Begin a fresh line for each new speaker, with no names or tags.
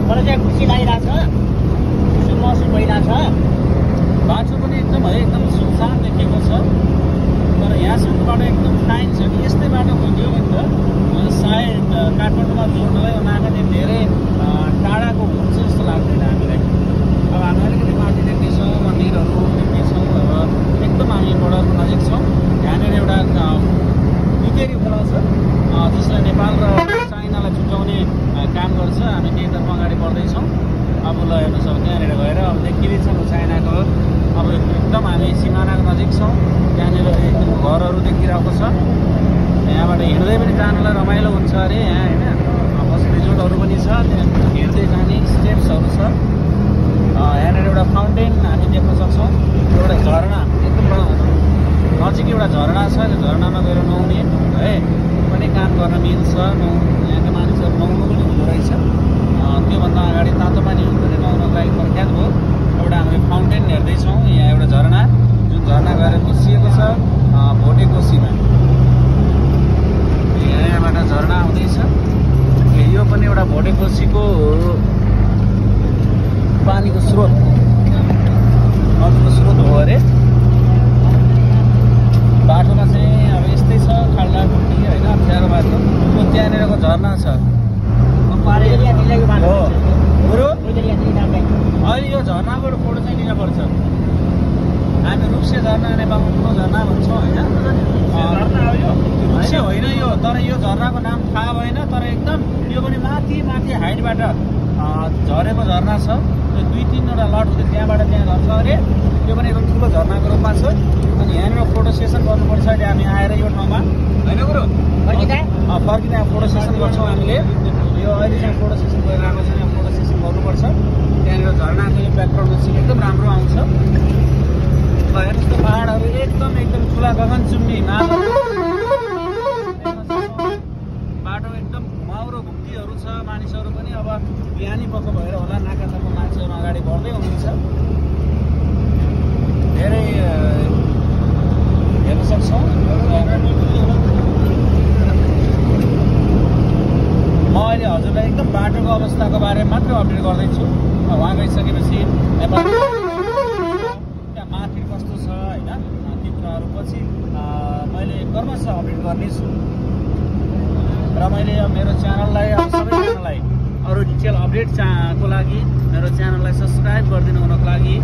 तर चाहिँ खुसी लागिरहेछ, खुसी महसुस भइरहेछ।
बाटो पनि एकदम है एकदम सुनसान देखिएको छ, तर यहाँसम्मबाट एकदम टाइम छ कि यस्तै बाटो खोज्यो भने त सायद काठमाडौँमा जोड्नलाई उनीहरूले धेरै टाढाको हुन्छ जस्तो लाग्दैन हामीलाई। अब हामी अलिकति माथि देख्दैछौँ, मन्दिरहरू देख्दैछौँ, अब एकदम हामी बोर्डरको नजिक छौँ। यहाँनिर एउटा पिकेरी खोला छ जसले नेपाल र चाइनालाई छुट्याउने काम गर्छ। हामी त्यहीतर्फ अगाडि बढ्दैछौँ। अब ल हेर्नुहोस्, अब त्यहाँनिर गएर अब देखिँदैछ चाइनाको, अब एकदम हामी सिमानाको नजिक छौँ। त्यहाँनिर एकदम घरहरू देखिरहेको छ। यहाँबाट हिँड्दै पनि जानुलाई रमाइलो हुन्छ अरे यहाँ होइन। बस रिजोर्टहरू पनि छ, त्यहाँ हिँड्दै जाने स्टेप्सहरू छ। यहाँनिर एउटा फाउन्टेन हामी देख्न सक्छौँ, एउटा झरना एकदम नजिक एउटा झरना छ। त्यो झरनामा गएर नुहाउने है पनि काम गर्न मिल्छ। यहाँका मानिसहरू नुहाउनु पनि हुँदो रहेछ। त्योभन्दा अगाडि तातो पानी हुँदैन नुहाउनको लागि प्रख्यात भयो। एउटा हामीले फाउन्टेन हेर्दैछौँ, यहाँ एउटा झरना जुन झरना गएर बसिएको छ भोटे कोसीमा। यहाँबाट झरना आउँदैछ। यो पनि एउटा भोटे कोसीको पानीको स्रोत, नदीको स्रोत हो अरे। बाटोमा चाहिँ अब यस्तै छ, खाल्डा खुल्टी होइन, अप्ठ्यारो बाटो। त्यहाँनिरको झरना छ हो बरु। अहिले यो झरनाबाट फोटो चाहिँ लिनुपर्छ। हामी रुप्से झरना नेपालको झरना भन्छौँ होइन। रुप्से होइन यो, तर यो झरनाको नाम थाहा भएन। तर एकदम यो पनि माथि माथि हाइटबाट झरेको झरना छ। त्यो 2-3वटा लट हुँदै त्यहाँबाट त्यहाँ झर्छ अरे। यो पनि एकदम ठुलो झरनाको रूपमा छ। अनि यहाँनिर फोटो सेसन गर्नुपर्छ अहिले हामी आएर यो ठाउँमा होइन कुरो। फर्किँदा फोटो सेसन गर्छौँ हामीले। यो अहिले चाहिँ फोटो सेसन गरिरहेको छ, यहाँ फोटो सेसन गर्नुपर्छ। त्यहाँनिर झरनाको यो ब्याकग्राउन्डमा चाहिँ एकदम राम्रो आउँछ। हेर्नुहोस् त पाहाडहरू एकदम एकदम ठुला गगनचुम्बी बाटो एकदम घुमाउरो घुम्तीहरू छ। मानिसहरू पनि अब बिहानी पक्क भएर होला, नाकातर्फ मान्छेहरू अगाडि बढ्दै हुनुहुन्छ। धेरै हेर्न सक्छौँ। म अहिले हजुरलाई एकदम बाटोको अवस्थाको बारेमा मात्र अपडेट गर्दैछु। उहाँ गइसकेपछि नेपाल त्यहाँ माथि कस्तो छ होइन, ती कुराहरू पछि मैले क्रमशः अपडेट गर्नेछु। र मैले मेरो च्यानललाई सबैजनालाई अरू डिटेल अपडेट को लागि मेरो च्यानललाई सब्सक्राइब गरिदिनु हुनको लागि